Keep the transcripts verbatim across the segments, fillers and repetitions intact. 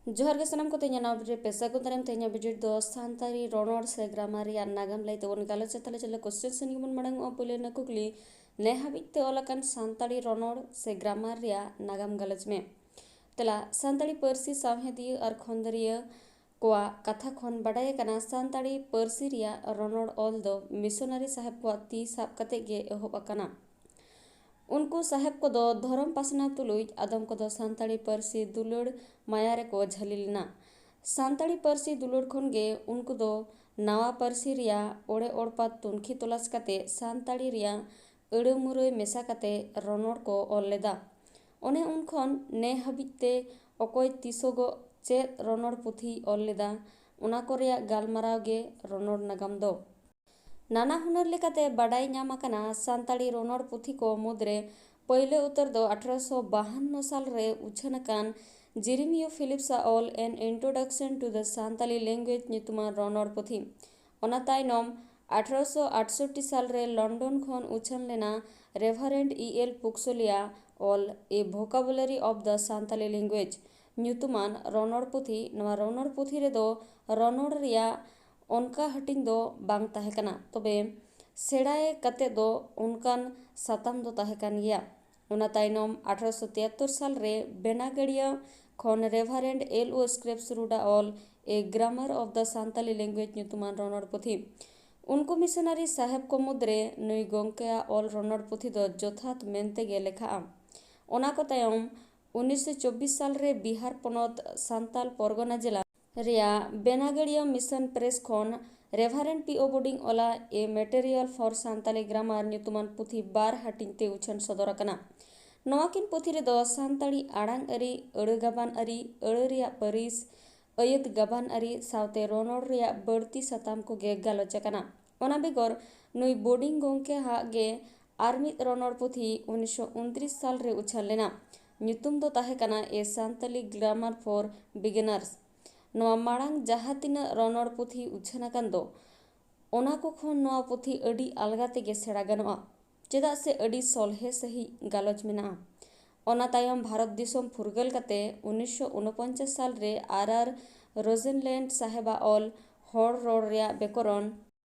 ᱡᱚᱦᱟᱨ ᱜᱮ ᱥᱟᱱᱟᱢ ᱠᱚ, ᱛᱮᱦᱮᱧᱟᱜ ᱱᱟᱣᱟ video ᱨᱮ ᱯᱮ ᱥᱟᱹᱜᱩᱱ ᱫᱟᱨᱟᱢ᱾ ᱛᱮᱦᱮᱧᱟᱜ video ᱨᱮᱫᱚ ᱥᱟᱱᱛᱟᱲᱤ ᱨᱚᱱᱚᱲ ᱥᱮ grammar ᱨᱮᱭᱟᱜ ᱱᱟᱜᱟᱢ ᱞᱟᱹᱭ ᱛᱮᱵᱚᱱ ᱜᱟᱞᱚᱪᱟ᱾ ᱛᱟᱦᱞᱮ ᱪᱚᱞᱚ question ᱥᱮᱱ ᱜᱮᱵᱚᱱ ᱢᱟᱲᱟᱝ ᱚᱜᱼᱟ᱾ ᱯᱳᱭᱞᱳ ᱨᱮᱱᱟᱜ ᱠᱩᱠᱞᱤ, ᱱᱮ ᱦᱟᱹᱵᱤᱡ ᱛᱮ ᱚᱞ ᱟᱠᱟᱱ ᱥᱟᱱᱛᱟᱲᱤ ᱨᱚᱱᱚᱲ ᱥᱮ grammar ᱨᱮᱭᱟᱜ ᱱᱟᱜᱟᱢ ᱜᱟᱞᱚᱪ ᱢᱮ᱾ ᱛᱮᱞᱟ, ᱥᱟᱱᱛᱟᱲᱤ ᱯᱟᱹᱨᱥᱤ ᱥᱟᱶᱦᱮᱫᱤᱭᱟᱹ ᱟᱨ ᱠᱷᱚᱸᱫᱽᱨᱤᱭᱟᱹ ᱠᱚᱣᱟᱜ ᱠᱟᱛᱷᱟ ᱠᱷᱚᱱ ᱵᱟᱰᱟᱭ ᱟᱠᱟᱱᱟ, ᱥᱟᱱᱛᱟᱲᱤ ᱯᱟᱹᱨᱥᱤ ᱨᱮᱭᱟᱜ ᱨᱚᱱᱚᱲ ᱚᱞ ᱫᱚ ᱢᱤᱥᱚᱱᱟᱨᱤ ᱥᱟᱦᱮᱵ ᱠᱚᱣᱟᱜ ᱛᱤ ᱥᱟᱵ ᱠᱟᱛᱮ ᱜᱮ ᱮᱦᱚᱵ ᱟᱠᱟᱱᱟ᱾ ᱩᱱᱠᱩ ᱥᱟᱦᱮᱵ ᱠᱚᱫᱚ ᱫᱷᱚᱨᱚᱢ ᱯᱟᱥᱱᱟᱣ ᱛᱩᱞᱩᱡ ᱟᱫᱚᱢ ᱠᱚᱫᱚ ᱥᱟᱱᱛᱟᱲᱤ ᱯᱟᱹᱨᱥᱤ ᱫᱩᱞᱟᱹᱲ ᱢᱟᱭᱟ ᱨᱮᱠᱚ ᱡᱷᱟᱹᱞᱤ ᱞᱮᱱᱟ᱾ ᱥᱟᱱᱛᱟᱲᱤ ᱯᱟᱹᱨᱥᱤ ᱫᱩᱞᱟᱹᱲ ᱠᱷᱚᱱ ᱜᱮ ᱩᱱᱠᱩ ᱫᱚ ᱱᱟᱣᱟ ᱯᱟᱹᱨᱥᱤ ᱨᱮᱭᱟᱜ ᱚᱲᱮ ᱚᱲᱯᱟ ᱛᱩᱱᱠᱷᱤ ᱛᱚᱞᱟᱥ ᱠᱟᱛᱮ ᱥᱟᱱᱛᱟᱲᱤ ᱨᱮᱭᱟᱜ ᱟᱹᱲᱟᱹ ᱢᱩᱨᱟᱹᱭ ᱢᱮᱥᱟ ᱠᱟᱛᱮ ᱨᱚᱱᱚᱲ ᱠᱚ ᱚᱞ ᱞᱮᱫᱟ᱾ ᱚᱱᱮ ᱩᱱ ᱠᱷᱚᱱ ᱱᱮ ᱦᱟᱹᱵᱤᱡ ᱛᱮ ᱚᱠᱚᱭ ᱛᱤᱥᱚᱜᱚᱜ ᱪᱮᱫ ᱨᱚᱱᱚᱲ ᱯᱩᱛᱷᱤᱭ ᱚᱞ ᱞᱮᱫᱟ, ᱚᱱᱟ ᱠᱚ ᱨᱮᱭᱟᱜ ᱜᱟᱞᱢᱟᱨᱟᱣ ᱜᱮ ᱨᱚᱱᱚᱲ ᱱᱟᱜᱟᱢ ᱫᱚ᱾ ᱱᱟᱱᱟ ᱦᱩᱱᱟᱹᱨ ᱞᱮᱠᱟᱛᱮ ᱵᱟᱰᱟᱭ ᱧᱟᱢ ᱟᱠᱟᱱᱟ, ᱥᱟᱱᱛᱟᱲᱤ ᱨᱚᱱᱚᱲ ᱯᱩᱛᱷᱤ ᱠᱚ ᱢᱩᱫᱽᱨᱮ ᱯᱳᱭᱞᱳ ᱩᱛᱟᱹᱨ ᱫᱚ ᱟᱴᱷᱨᱚᱥᱚ ᱵᱟᱦᱟᱱᱱᱚ ᱥᱟᱞ ᱨᱮ ᱩᱪᱷᱟᱹᱱ ᱟᱠᱟᱱ ᱡᱤᱨᱤᱢᱤᱭᱳ ᱯᱷᱤᱞᱤᱯᱥ ᱟᱜ ᱚᱞ An Introduction to the Santali Language ᱧᱩᱛᱩᱢᱟᱱ ᱨᱚᱱᱚᱲ ᱯᱩᱛᱷᱤ᱾ ᱚᱱᱟ ᱛᱟᱭᱱᱚᱢ ᱟᱴᱷᱨᱚᱥᱚ ᱟᱴᱥᱚᱴᱴᱤ ᱥᱟᱞ ᱨᱮ ᱞᱚᱱᱰᱚᱱ ᱠᱷᱚᱱ ᱩᱪᱷᱟᱹᱱ ᱞᱮᱱᱟ Reverend E L Puxley ᱟᱜ ᱚᱞ A Vocabulary of the Santali Language ᱧᱩᱛᱩᱢᱟᱱ ᱨᱚᱱᱚᱲ ᱯᱩᱛᱷᱤ᱾ ᱱᱚᱣᱟ ᱨᱚᱱᱚᱲ ᱯᱩᱛᱷᱤ ᱨᱮᱫᱚ ᱨᱚᱱᱚᱲ ᱨᱮᱭᱟᱜ ᱚᱱᱠᱟ ᱦᱟᱹᱴᱤᱧ ᱫᱚ ᱵᱟᱝ ᱛᱟᱦᱮᱸ ᱠᱟᱱᱟ, ᱛᱚᱵᱮ ᱥᱮᱬᱟᱭ ᱠᱟᱛᱮ ᱫᱚ ᱚᱱᱠᱟᱱ ᱥᱟᱛᱟᱢ ᱫᱚ ᱛᱟᱦᱮᱸ ᱠᱟᱱ ᱜᱮᱭᱟ᱾ ᱚᱱᱟ ᱛᱟᱭᱱᱚᱢ ᱟᱴᱷᱨᱚᱥᱚ ᱛᱤᱭᱟᱛᱛᱳᱨ ᱥᱟᱞ ᱨᱮ ᱵᱮᱱᱟᱜᱟᱲᱤᱭᱟᱹ ᱠᱷᱚᱱ Reverend L O Scrapes Root ᱟᱜ ᱚᱞ A Grammar of the Santali Language ᱧᱩᱛᱩᱢᱟᱱ ᱨᱚᱱᱚᱲ ᱯᱩᱛᱷᱤ᱾ ᱩᱱᱠᱩ ᱢᱤᱥᱚᱱᱟᱨᱤ ᱥᱟᱦᱮᱵ ᱠᱚ ᱢᱩᱫᱽᱨᱮ ᱱᱩᱭ ᱜᱚᱢᱠᱮᱭᱟᱜ ᱚᱞ ᱨᱚᱱᱚᱲ ᱯᱩᱛᱷᱤ ᱫᱚ ᱡᱚᱛᱷᱟᱛ ᱢᱮᱱᱛᱮ ᱜᱮ ᱞᱮᱠᱷᱟᱜᱼᱟ᱾ ᱚᱱᱟ ᱠᱚ ᱛᱟᱭᱚᱢ ᱩᱱᱤᱥᱥᱚ ᱪᱚᱵᱵᱤᱥ ᱥᱟᱞ ᱨᱮ ᱵᱤᱦᱟᱨ ᱯᱚᱱᱚᱛ ᱥᱟᱱᱛᱟᱞ ᱯᱚᱨᱜᱚᱱᱟ ᱡᱮᱞᱟ ᱨᱮᱭᱟᱜ ᱵᱮᱱᱟᱜᱟᱲᱤᱭᱟᱹ ᱢᱤᱥᱚᱱ ᱯᱨᱮᱥ ᱠᱷᱚᱱ Reverend P O Boarding ᱚᱞᱟᱜ A Material for Santali Grammar ᱧᱩᱛᱩᱢᱟᱱ ᱯᱩᱛᱷᱤ ᱵᱟᱨ ᱦᱟᱹᱴᱤᱧ ᱛᱮ ᱩᱪᱷᱟᱹᱱ ᱥᱚᱫᱚᱨ ᱟᱠᱟᱱᱟ᱾ ᱱᱚᱣᱟ ᱠᱤᱱ ᱯᱩᱛᱷᱤ ᱨᱮᱫᱚ ᱥᱟᱱᱛᱟᱲᱤ ᱟᱲᱟᱝ ᱟᱹᱨᱤ, ᱟᱹᱲᱟᱹ ᱜᱟᱵᱟᱱ ᱟᱹᱨᱤ, ᱟᱹᱲᱟᱹ ᱨᱮᱭᱟᱜ ᱯᱟᱹᱨᱤᱥ, ᱟᱹᱭᱟᱹᱛ ᱜᱟᱵᱟᱱ ᱟᱹᱨᱤ ᱥᱟᱶᱛᱮ ᱨᱚᱱᱚᱲ ᱨᱮᱭᱟᱜ ᱵᱟᱹᱲᱛᱤ ᱥᱟᱛᱟᱢ ᱠᱚᱜᱮ ᱜᱟᱞᱚᱪ ᱟᱠᱟᱱᱟ᱾ ᱚᱱᱟ ᱵᱮᱜᱚᱨ ᱱᱩᱭ ᱵᱳᱨᱰᱤᱝ ᱜᱚᱢᱠᱮ ᱦᱟᱜ ᱜᱮ ᱟᱨ ᱢᱤᱫ ᱨᱚᱱᱚᱲ ᱯᱩᱛᱷᱤ ᱩᱱᱤᱥᱥᱚ ᱩᱱᱛᱨᱤᱥ ᱥᱟᱞ ᱨᱮ ᱩᱪᱷᱟᱹᱱ ᱞᱮᱱᱟ᱾ ᱧᱩᱛᱩᱢ ᱫᱚ ᱛᱟᱦᱮᱸ ᱠᱟᱱᱟ A Santali Grammar for Beginners᱾ ᱱᱚᱣᱟ ᱢᱟᱲᱟᱝ ᱡᱟᱦᱟᱸ ᱛᱤᱱᱟᱹᱜ ᱨᱚᱱᱚᱲ ᱯᱩᱛᱷᱤ ᱩᱪᱷᱟᱹᱱ ᱟᱠᱟᱱ ᱫᱚ, ᱚᱱᱟ ᱠᱚ ᱠᱷᱚᱱ ᱱᱚᱣᱟ ᱯᱩᱛᱷᱤ ᱟᱹᱰᱤ ᱟᱞᱜᱟ ᱛᱮᱜᱮ ᱥᱮᱬᱟ ᱜᱟᱱᱚᱜᱼᱟ, ᱪᱮᱫᱟᱜ ᱥᱮ ᱟᱹᱰᱤ ᱥᱚᱞᱦᱮ ᱥᱟᱺᱦᱤᱡ ᱜᱟᱞᱚᱪ ᱢᱮᱱᱟᱜᱼᱟ᱾ ᱚᱱᱟ ᱛᱟᱭᱚᱢ ᱵᱷᱟᱨᱚᱛ ᱫᱤᱥᱚᱢ ᱯᱷᱩᱨᱜᱟᱹᱞ ᱠᱟᱛᱮ ᱩᱱᱤᱥᱥᱚ ᱩᱱᱚᱯᱚᱧᱪᱟᱥ ᱥᱟᱞ ᱨᱮ ᱟᱨ ᱟᱨ ᱨᱳᱡᱮᱱᱞᱮᱱᱰ ᱥᱟᱦᱮᱵᱟᱜ ᱚᱞ ᱦᱚᱲ ᱨᱚᱲ ᱨᱮᱭᱟᱜ ᱵᱮᱠᱚᱨᱚᱱ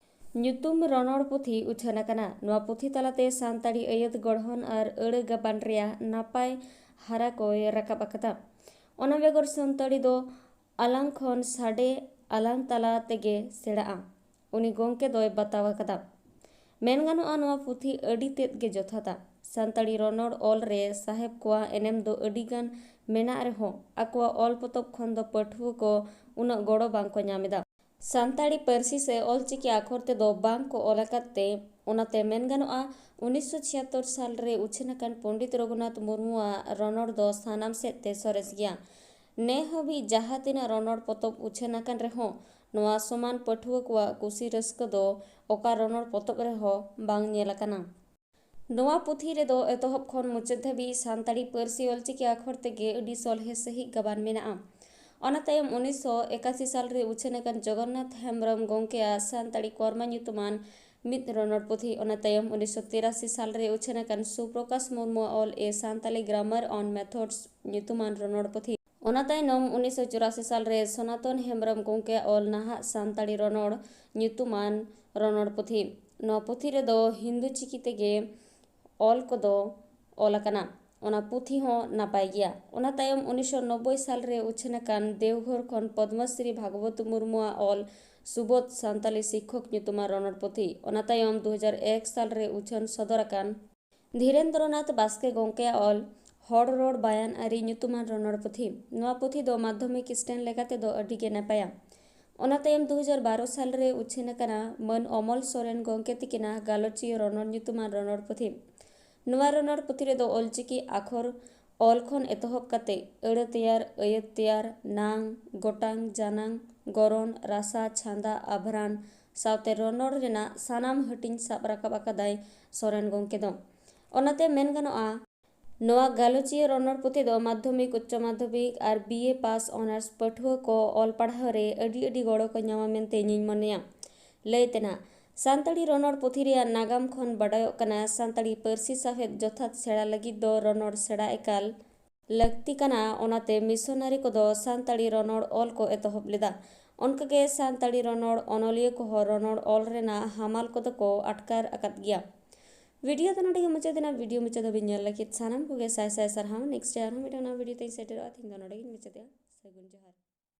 ᱧᱩᱛᱩᱢ ᱨᱚᱱᱚᱲ ᱯᱩᱛᱷᱤ ᱩᱪᱷᱟᱹᱱ ᱟᱠᱟᱱᱟ᱾ ᱱᱚᱣᱟ ᱯᱩᱛᱷᱤ ᱛᱟᱞᱟᱛᱮ ᱥᱟᱱᱛᱟᱲᱤ ᱟᱹᱭᱟᱹᱛ ᱜᱚᱲᱦᱚᱱ ᱟᱨ ᱟᱹᱲᱟᱹ ᱜᱟᱵᱟᱱ ᱨᱮᱭᱟᱜ ᱱᱟᱯᱟᱭ ᱦᱟᱨᱟ ᱠᱚᱭ ᱨᱟᱠᱟᱵ ᱟᱠᱟᱫᱟ᱾ ᱚᱱᱟ ᱵᱮᱜᱚᱨ ᱥᱟᱱᱛᱟᱲᱤ ᱫᱚ ᱟᱞᱟᱝ ᱠᱷᱚᱱ ᱥᱟᱰᱮ ᱟᱞᱟᱝ ᱛᱟᱞᱟ ᱛᱮᱜᱮ ᱥᱮᱬᱟᱜᱼᱟ᱾ ᱩᱱᱤ ᱜᱚᱢᱠᱮ ᱫᱚᱭ ᱵᱟᱛᱟᱣ ᱟᱠᱟᱫᱟ᱾ ᱢᱮᱱ ᱜᱟᱱᱚᱜᱼᱟ, ᱱᱚᱣᱟ ᱯᱩᱛᱷᱤ ᱟᱹᱰᱤ ᱛᱮᱫ ᱜᱮ ᱡᱚᱛᱷᱟᱛᱟ᱾ ᱥᱟᱱᱛᱟᱲᱤ ᱨᱚᱱᱚᱲ ᱚᱞ ᱨᱮ ᱥᱟᱦᱮᱵᱽ ᱠᱚᱣᱟᱜ ᱮᱱᱮᱢ ᱫᱚ ᱟᱹᱰᱤ ᱜᱟᱱ ᱢᱮᱱᱟᱜ ᱨᱮᱦᱚᱸ, ᱟᱠᱚᱣᱟᱜ ᱚᱞ ᱯᱚᱛᱚᱵ ᱠᱷᱚᱱ ᱫᱚ ᱯᱟᱹᱴᱷᱩᱣᱟᱹ ᱠᱚ ᱩᱱᱟᱹᱜ ᱜᱚᱲᱚ ᱵᱟᱝ ᱠᱚ ᱧᱟᱢ ᱮᱫᱟ᱾ ᱥᱟᱱᱛᱟᱲᱤ ᱯᱟᱹᱨᱥᱤ ᱥᱮ ᱚᱞᱪᱤᱠᱤ ᱟᱠᱷᱚᱨ ᱛᱮᱫᱚ ᱵᱟᱝ ᱠᱚ ᱚᱞ ᱟᱠᱟᱫ ᱛᱮ, ᱚᱱᱟᱛᱮ ᱢᱮᱱ ᱜᱟᱱᱚᱜᱼᱟ, ᱩᱱᱤᱥᱥᱚ ᱪᱷᱤᱭᱟᱛᱛᱳᱨ ᱥᱟᱞ ᱨᱮ ᱩᱪᱷᱟᱹᱱ ᱟᱠᱟᱱ ᱯᱚᱱᱰᱤᱛ ᱨᱚᱜᱷᱩᱱᱟᱛᱷ ᱢᱩᱨᱢᱩᱣᱟᱜ ᱨᱚᱱᱚᱲ ᱫᱚ ᱥᱟᱱᱟᱢ ᱥᱮᱫ ᱛᱮ ᱥᱚᱨᱮᱥ ᱜᱮᱭᱟ᱾ ᱱᱮ ᱦᱟᱹᱵᱤᱡ ᱡᱟᱦᱟᱸ ᱛᱤᱱᱟᱹᱜ ᱨᱚᱱᱚᱲ ᱯᱚᱛᱚᱵ ᱩᱪᱷᱟᱹᱱ ᱟᱠᱟᱱ ᱨᱮᱦᱚᱸ, ᱱᱚᱣᱟ ᱥᱚᱢᱟᱱ ᱯᱟᱹᱴᱷᱩᱣᱟᱹ ᱠᱚᱣᱟᱜ ᱠᱩᱥᱤ ᱨᱟᱹᱥᱠᱟᱹ ᱫᱚ ᱚᱠᱟ ᱨᱚᱱᱚᱲ ᱯᱚᱛᱚᱵ ᱨᱮᱦᱚᱸ ᱵᱟᱝ ᱧᱮᱞ ᱟᱠᱟᱱᱟ᱾ ᱱᱚᱣᱟ ᱯᱩᱛᱷᱤ ᱨᱮᱫᱚ ᱮᱛᱚᱦᱚᱵ ᱠᱷᱚᱱ ᱢᱩᱪᱟᱹᱫ ᱫᱷᱟᱹᱵᱤᱡ ᱥᱟᱱᱛᱟᱲᱤ ᱯᱟᱹᱨᱥᱤ ᱚᱞᱪᱤᱠᱤ ᱟᱠᱷᱚᱨ ᱛᱮᱜᱮ ᱟᱹᱰᱤ ᱥᱚᱞᱦᱮ ᱥᱟᱹᱦᱤᱡ ᱜᱟᱵᱟᱱ ᱢᱮᱱᱟᱜᱼᱟ᱾ ᱚᱱᱟ ᱛᱟᱭᱚᱢ ᱩᱱᱤᱥᱥᱚ ᱮᱠᱟᱥᱤ ᱥᱟᱞ ᱨᱮ ᱩᱪᱷᱟᱹᱱ ᱟᱠᱟᱱ ᱡᱚᱜᱚᱱᱱᱟᱛᱷ ᱦᱮᱢᱵᱽᱨᱚᱢ ᱜᱚᱢᱠᱮᱭᱟᱜ ᱥᱟᱱᱛᱟᱲᱤ ᱠᱚᱨᱢᱟ ᱧᱩᱛᱩᱢᱟᱱ ᱢᱤᱫ ᱨᱚᱱᱚᱲ ᱯᱩᱛᱷᱤ, ᱚᱱᱟ ᱛᱟᱭᱚᱢ ᱩᱱᱤᱥᱥᱚ ᱛᱤᱨᱟᱥᱤ ᱥᱟᱞ ᱨᱮ ᱩᱪᱷᱟᱹᱱ ᱟᱠᱟᱱ ᱥᱩᱯᱨᱚᱠᱟᱥ ᱢᱩᱨᱢᱩᱣᱟᱜ ᱚᱞ A Santali Grammar and Methods ᱧᱩᱛᱩᱢᱟᱱ ᱨᱚᱱᱚᱲ ᱯᱩᱛᱷᱤ, ᱚᱱᱟ ᱛᱟᱭᱱᱚᱢ ᱩᱱᱤᱥᱥᱚ ᱪᱩᱨᱟᱥᱤ ᱥᱟᱞ ᱨᱮ ᱥᱚᱱᱟᱛᱚᱱ ᱦᱮᱢᱵᱽᱨᱚᱢ ᱜᱚᱢᱠᱮᱭᱟᱜ ᱚᱞ ᱱᱟᱦᱟᱜ ᱥᱟᱱᱛᱟᱲᱤ ᱨᱚᱱᱚᱲ ᱧᱩᱛᱩᱢᱟᱱ ᱨᱚᱱᱚᱲ ᱯᱩᱛᱷᱤ᱾ ᱱᱚᱣᱟ ᱯᱩᱛᱷᱤ ᱨᱮᱫᱚ ᱦᱤᱱᱫᱩ ᱪᱤᱠᱤ ᱛᱮᱜᱮ ᱚᱞ ᱠᱚᱫᱚ ᱚᱞ ᱟᱠᱟᱱᱟ᱾ ᱚᱱᱟ ᱯᱩᱛᱷᱤ ᱦᱚᱸ ᱱᱟᱯᱟᱭ ᱜᱮᱭᱟ᱾ ᱚᱱᱟ ᱛᱟᱭᱚᱢ ᱩᱱᱤᱥᱥᱚ ᱱᱚᱵᱵᱳᱭ ᱥᱟᱞ ᱨᱮ ᱩᱪᱷᱟᱹᱱ ᱟᱠᱟᱱ ᱫᱮᱣᱜᱷᱚᱨ ᱠᱷᱚᱱ ᱯᱚᱫᱽᱢᱚᱥᱨᱤ ᱵᱷᱟᱜᱽᱵᱚᱛ ᱢᱩᱨᱢᱩᱣᱟᱜ ᱚᱞ ᱥᱩᱵᱳᱫᱷ ᱥᱟᱱᱛᱟᱞᱤ ᱥᱤᱠᱠᱷᱚᱠ ᱧᱩᱛᱩᱢᱟᱱ ᱨᱚᱱᱚᱲ ᱯᱩᱛᱷᱤ᱾ ᱚᱱᱟ ᱛᱟᱭᱚᱢ ᱫᱩ ᱦᱟᱡᱟᱨ ᱮᱠ ᱥᱟᱞ ᱨᱮ ᱩᱪᱷᱟᱹᱱ ᱥᱚᱫᱚᱨ ᱟᱠᱟᱱ ᱫᱷᱤᱨᱮᱱᱫᱨᱚᱱᱟᱛᱷ ᱵᱟᱥᱠᱮ ᱜᱚᱢᱠᱮᱭᱟᱜ ᱚᱞ ᱦᱚᱲ ᱨᱚᱲ ᱵᱟᱭᱟᱱ ᱟᱹᱨᱤ ᱧᱩᱛᱩᱢᱟᱱ ᱨᱚᱱᱚᱲ ᱯᱩᱛᱷᱤ᱾ ᱱᱚᱣᱟ ᱯᱩᱛᱷᱤ ᱫᱚ ᱢᱟᱫᱽᱫᱷᱚᱢᱤᱠ ᱥᱴᱮᱱ ᱞᱮᱠᱟ ᱛᱮᱫᱚ ᱟᱹᱰᱤ ᱜᱮ ᱱᱟᱯᱟᱭᱟ᱾ ᱚᱱᱟ ᱛᱟᱭᱚᱢ ᱫᱩ ᱦᱟᱡᱟᱨ ᱵᱟᱨᱚ ᱥᱟᱞ ᱨᱮ ᱩᱪᱷᱟᱹᱱ ᱟᱠᱟᱱᱟ ᱢᱟᱹᱱ ᱚᱢᱚᱞ ᱥᱚᱨᱮᱱ ᱜᱚᱢᱠᱮ ᱛᱤᱠᱤᱱᱟᱜ ᱜᱟᱞᱚᱪᱤᱭᱟᱹ ᱨᱚᱱᱚᱲ ᱧᱩᱛᱩᱢᱟᱱ ᱨᱚᱱᱚᱲ ᱯᱩᱛᱷᱤ᱾ ᱱᱚᱣᱟ ᱨᱚᱱᱚᱲ ᱯᱩᱛᱷᱤ ᱨᱮᱫᱚ ᱚᱞᱪᱤᱠᱤ ᱟᱠᱷᱚᱨ ᱚᱞ ᱠᱷᱚᱱ ᱮᱛᱚᱦᱚᱵ ᱠᱟᱛᱮ ᱟᱹᱲᱟᱹ ᱛᱮᱭᱟᱨ, ᱟᱹᱭᱟᱹᱛ ᱛᱮᱭᱟᱨ, ᱱᱟᱝ, ᱜᱚᱴᱟᱝ, ᱡᱟᱱᱟᱝ, ᱜᱚᱨᱚᱱ, ᱨᱟᱥᱟ, ᱪᱷᱟᱸᱫᱟ, ᱟᱵᱷᱨᱟᱱ ᱥᱟᱶᱛᱮ ᱨᱚᱱᱚᱲ ᱨᱮᱱᱟᱜ ᱥᱟᱱᱟᱢ ᱦᱟᱹᱴᱤᱧ ᱥᱟᱵ ᱨᱟᱠᱟᱵ ᱟᱠᱟᱫᱟᱭ ᱥᱚᱨᱮᱱ ᱜᱚᱢᱠᱮ ᱫᱚ᱾ ᱚᱱᱟᱛᱮ ᱢᱮᱱ ᱜᱟᱱᱚᱜᱼᱟ, ᱱᱚᱣᱟ ᱜᱟᱞᱚᱪᱤᱭᱟᱹ ᱨᱚᱱᱚᱲ ᱯᱩᱛᱷᱤ ᱫᱚ ᱢᱟᱫᱽᱫᱷᱚᱢᱤᱠ, ᱩᱪᱪᱚ ᱢᱟᱫᱽᱫᱷᱚᱢᱤᱠ ᱟᱨ B A pass honours ᱯᱟᱹᱴᱷᱩᱣᱟᱹ ᱠᱚ ᱚᱞ ᱯᱟᱲᱦᱟᱣ ᱨᱮ ᱟᱹᱰᱤ ᱟᱹᱰᱤ ᱜᱚᱲᱚ ᱠᱚ ᱧᱟᱢᱟ ᱢᱮᱱᱛᱮ ᱤᱧᱤᱧ ᱢᱚᱱᱮᱭᱟ᱾ ᱞᱟᱹᱭ ᱛᱮᱱᱟᱜ, ᱥᱟᱱᱛᱟᱲᱤ ᱨᱚᱱᱚᱲ ᱯᱩᱛᱷᱤ ᱨᱮᱭᱟᱜ ᱱᱟᱜᱟᱢ ᱠᱷᱚᱱ ᱵᱟᱰᱟᱭᱚᱜ ᱠᱟᱱᱟ, ᱥᱟᱱᱛᱟᱲᱤ ᱯᱟᱹᱨᱥᱤ ᱥᱟᱶᱦᱮᱫ ᱡᱚᱛᱷᱟᱛ ᱥᱮᱬᱟ ᱞᱟᱹᱜᱤᱫ ᱫᱚ ᱨᱚᱱᱚᱲ ᱥᱮᱬᱟ ᱮᱠᱟᱞ ᱞᱟᱹᱠᱛᱤ ᱠᱟᱱᱟ᱾ ᱚᱱᱟᱛᱮ ᱢᱤᱥᱚᱱᱟᱨᱤ ᱠᱚᱫᱚ ᱥᱟᱱᱛᱟᱲᱤ ᱨᱚᱱᱚᱲ ᱚᱞ ᱠᱚ ᱮᱛᱚᱦᱚᱵ ᱞᱮᱫᱟ᱾ ᱚᱱᱠᱟᱜᱮ ᱥᱟᱱᱛᱟᱲᱤ ᱨᱚᱱᱚᱲ ᱚᱱᱚᱞᱤᱭᱟᱹ ᱠᱚᱦᱚᱸ ᱨᱚᱱᱚᱲ ᱚᱞ ᱨᱮᱱᱟᱜ ᱦᱟᱢᱟᱞ ᱠᱚᱫᱚ ᱠᱚ ᱟᱴᱠᱟᱨ ᱟᱠᱟᱫ ᱜᱮᱭᱟ᱾ ᱵᱷᱤᱰᱤᱭᱳ ᱫᱚ ᱱᱚᱰᱮ ᱜᱮ ᱢᱩᱪᱟᱹᱫ ᱮᱱᱟ᱾ ᱵᱷᱤᱰᱤᱭᱳ ᱢᱩᱪᱟᱹᱫ ᱫᱷᱟᱹᱵᱤᱡ ᱧᱮᱞ ᱞᱟᱹᱜᱤᱫ ᱥᱟᱱᱟᱢ ᱠᱚᱜᱮ ᱥᱟᱭ ᱥᱟᱭ ᱥᱟᱨᱦᱟᱣ᱾ ᱱᱮᱠᱥᱴ ᱟᱨᱦᱚᱸ ᱢᱤᱫᱴᱟᱝ ᱱᱟᱣᱟ ᱵᱷᱤᱰᱤᱭᱳ ᱛᱮᱧ ᱥᱮᱴᱮᱨᱚᱜᱼᱟ᱾ ᱛᱮᱦᱮᱧ ᱫᱚ ᱱᱚᱰᱮ ᱜᱮᱧ ᱢᱩᱪᱟᱹᱫᱮᱜᱼᱟ᱾ ᱥᱟᱹᱜᱩᱱ ᱡᱚᱦᱟᱨ᱾